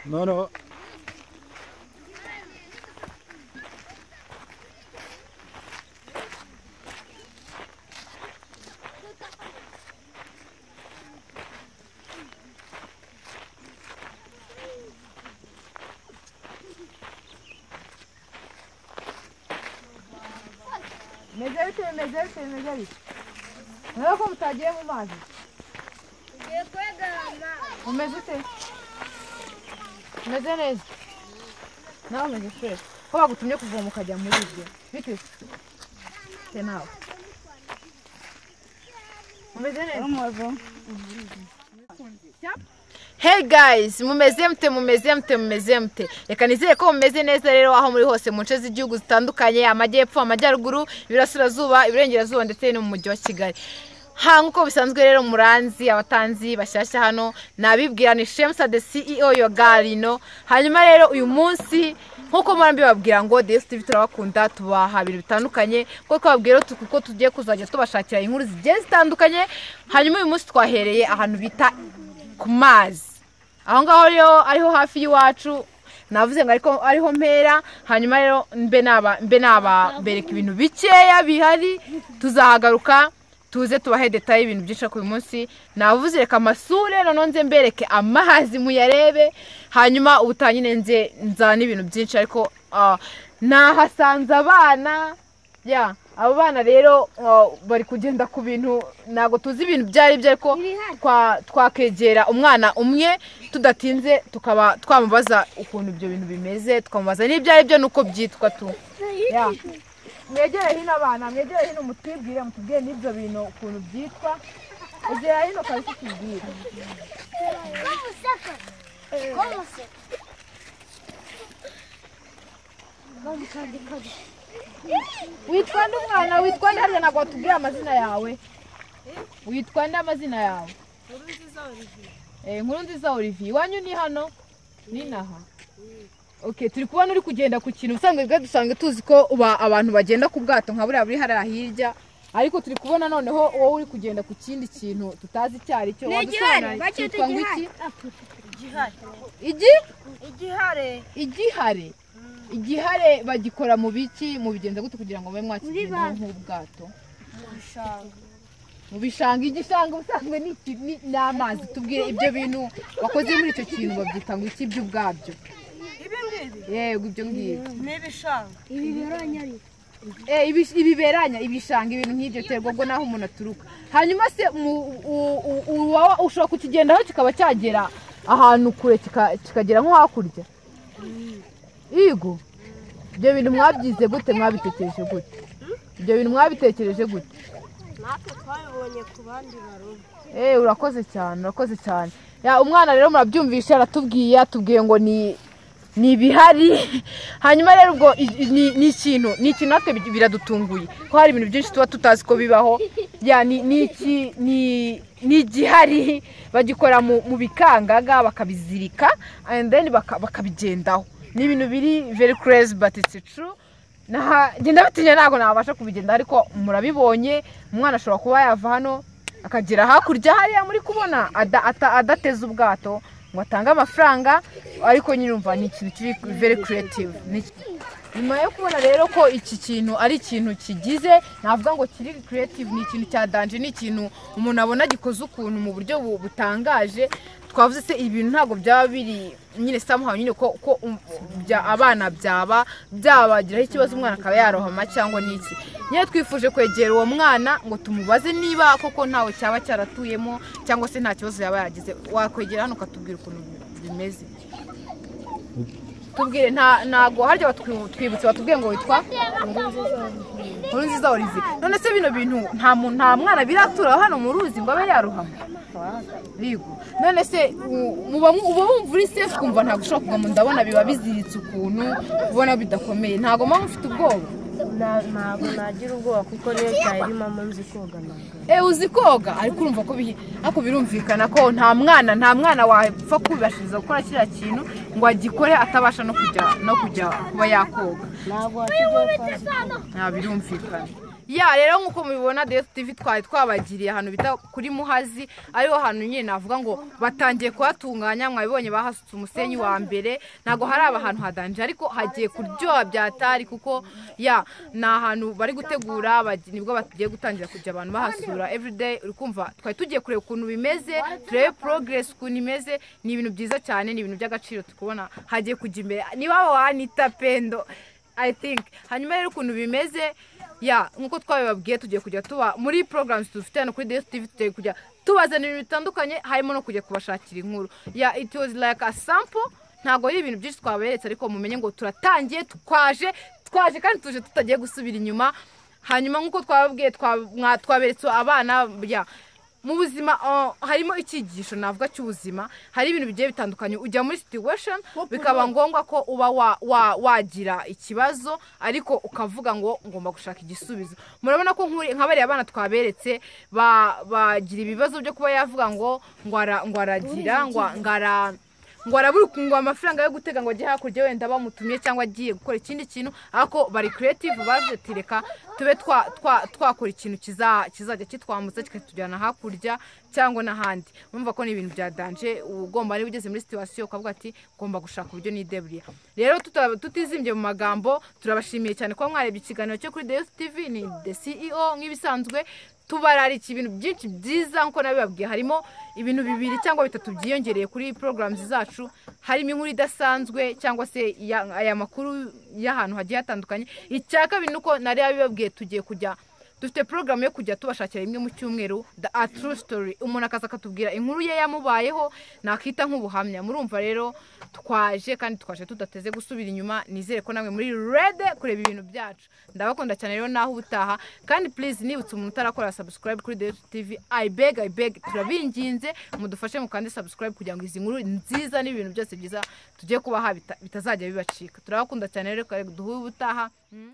No, no. Meze bite murabona ko mutagiye mu mazi. Tugiye kwegama. Umeze ute? Umeze neza? Nawe umeze fresh. Ko bagutumye kuvoma ukajya muri ibyo bite se nawe? Umeze neza? Hey guys, mumeze mute. Reka nizere ko mumeze neza rero aho muri hose mu nce z'igihugu zitandukanye, amajyepfo, amajyaruguru, ibirasirazuba, iburengerazuba ndetse no mu mujyi wa Kigali. Nkuko bisanzwe rero muranzi abatanzi bashyashya hano nabibwira ni Shemsa the CEO yo Garino. Hanyuma rero uyu munsi nkuko murambi babwira ngo DSTV turabakunda, tubaha ibintu bitandukanye kuko twababwira kuko tugiye kuzajya tubashakira inkuru zigiye zitandukanye. Hanyuma uyu munsi twahereye ahantu bita ku mazi, aho ngaho rero ariho hafi y'iwacu, navuze ngo ariko ariho mpera. Hanyuma rero mbe naba bereka ibintu bikeya bihari, tuzahagaruka tuze tubahe detail ibintu byinshi ku munsi. Navuze reka amasure noneho nze mbereke amazi muyarebe, hanyuma ubutanyine nze nzana ibintu byinshi. Ariko nahasanze abana ya abo bana rero bari kugenda ku bintu ntago tuzi ibintu byari byo, ariko twakegera umwana umwe tudatinze tukaba twamubaza ukuntu ibyo bintu bimeze, tukamubaza n'ibyo ari byo nuko byitwa tu. Ya mwegere hino abana, mwegere hino mutwibwire, mutubwire n'ibyo bintu ukuntu byitwa. Egera hino kabisa tubwire. Witwa nde umwana? Witwa nde? Harya ntabwo watubwira amazina yawe. Witwa nde amazina yawe? Nkurunziza Olivier. Iwanyu ni hano? Ni naha. Okay, turi kubona uri kugenda ku kintu usanzwe bwe dusanzwe tuzi ko abantu bagenda ku bwato nka buriya buri hariya hirya, ariko turi kubona noneho wowe uri kugenda ku kindi kintu tutazi icyo ari cyo. Wadusobanurira cyitwa ngo iki? Igihare. Igihare. Igihare bagikora mu biki, mu bigenza gute kugira ngo mube mwakigendaho nk'ubwato? Mu bishanga. Igishanga ubusanzwe ni amazi. Tubwire ibyo bintu wakoze muri icyo kintu babyita ngo iki by'ubwabyo? Yego ibyo ngibyo ni ibishanga. Ibiberanya ibishanga, ibintu nk'ibyo terwa ubwo naho umuntu aturuka. Hanyuma se ushobora kukigendaho kikaba cyagera ahantu kure, kikagera nko hakurya? Yego. Ibyo bintu mwabyize gute, mwabitekereje gute? Ibyo bintu mwabitekereje gute? Natwe twabibonye ku bandi baroba. Urakoze cyane, urakoze cyane. Ya umwana rero murabyumvisha, aratubwiye, atubwiye ngo ni ibihari. Hanyuma rero ubwo ni ikintu natwe biradutunguye ko hari ibintu byinshi tuba tutazi ko bibaho. Ya ni igihari bagikora mu bikangaga bakabizirika and then bakabigendaho. Ni ibintu biri very crazy but it's true. Genda bitinya ntabwo nabasha kubigenda, ariko murabibonye umwana ashobora kuba yava hano akagera hakurya hariya muri kubona adateze ubwato ngo atange amafaranga, ariko nyirumva ni ikintu kiri very creative. Nyuma yo kubona rero ko iki kintu ari ikintu kigize, navuga ngo kiri creative, ni ikintu cya danger, ni ikintu umuntu abona gikoze ukuntu mu buryo butangaje. Twavuze se ibintu ntabwo byaba biri nyine somehow nyine ko abana byaba byabagiraho ikibazo, umwana akaba yarohama cyangwa n'iki. Nyine twifuje kwegera uwo mwana ngo tumubaze niba koko ntawe cyaba cyaratuyemo cyangwa se nta kibazo yaba yagize. Wakwegera hano ukatubwira ukuntu bimeze. Tubwire ntago harya batwibutse batubwiye ngo witwa Nkurunziza Olivier. None se bino bintu nta mwana biratura hano mu ruzi ngo abe yarohama? Yego. None se uba wumva uri safe kumva ntabwo ushobora kugwa mu, ndabona biba biziritse ukuntu ubona bidakomeye, ntago mama ufite ubwoba? Ntabwo nagira ubwoba kuko niyo cyari mama nzi koga ntabwo. Uzi koga, ariko urumva ko ariko birumvikana ko nta mwana wapfa kubashiriza gukora kiriya kintu ngo agikore atabasha no kujya kuba yakoga. Ntabwo birumvikana. Ya rero nk'uko mubibona The Youth TV twari twabagiriye ahantu bita kuri Muhazi, ariho hantu nyine navuga ngo batangiye kuhatunganya. Mwabibonye bahasutse umusenyi wa mbere, ntabwo hari ahantu hadanje ariko hagiye kuryoha byatari, kuko ya ni ahantu bari gutegura, nibwo bagiye gutangira kujya abantu bahasura everyday. Uri kumva twari tugiye kureba ukuntu bimeze, turebe progress ukuntu imeze. Ni ibintu byiza cyane, ni ibintu by'agaciro, tukubona hagiye kujya imbere. Niba wanita Pendo I think. Hanyuma rero ukuntu bimeze, ya nkuko twabibabwiye, tugiye kujya tuba muri programs dufite hano kuri The Youth TV, tugiye kujya tubazanira ibintu bitandukanye, harimo no kujya kubashakira inkuru. Ya it was like a sample, ntabwo ari ibintu byinshi twaberetse, ariko mumenye ngo turatangiye, twaje kandi tuje tutagiye gusubira inyuma. Hanyuma nkuko twababwiye, twaberetse abana. Ya mu buzima harimo icyigisho navuga cy'ubuzima, hari ibintu bigiye bitandukanye. Ujya muri situation bikaba ngombwa ko uba wagira ikibazo, ariko ukavuga ngo ngomba gushaka igisubizo. Murabona ko nka bariya bana twaberetse bagira ibibazo byo kuba yavuga ngo aragira ngo arabura ngo amafaranga yo gutega ngo ajye hakurya, wenda bamutumye cyangwa agiye gukora ikindi kintu, ariko bari creative, baje ati reka tube twakora ikintu kizajya kitwambutsa kikatujyana hakurya cyangwa n'ahandi. Urumva ko ni ibintu bya danger. Ugomba niba ugeze muri situation ukavuga ati ngomba gushaka uburyo nideburiya. Rero tutizimbye mu magambo, turabashimiye cyane kuba mwarebye ikiganiro cyo kuri The Youth TV. Ni The CEO nk'ibisanzwe, tubararika ibintu byinshi byiza nkuko nabibabwiye. Harimo ibintu 2 cyangwa 3 byiyongereye kuri programs zacu, harimo inkuru idasanzwe cyangwa se aya makuru y'ahantu hagiye hatandukanye. Icya kabiri nuko nari yabibabwiye, tugiye kujya dufite program yo kujya tubashakira rimwe mu cyumweru the a true story, umuntu akaza akatubwira inkuru ye yamubayeho, nakita nk'ubuhamya. Murumva rero twaje kandi twaje tudateze gusubira inyuma. Nizere ko namwe muri ready kureba ibintu byacu. Ndabakunda cyane rero, naho ubutaha. Kandi please, nibutse umuntu utarakora subscribe kuri The Youth TV, I beg, I beg, turabinginze mudufashe mukande subscribe kugira ngo izi nkuru nziza n'ibintu byose byiza tugiye kubaha bitazajya bibacika. Turabakunda cyane rero, duhure ubutaha.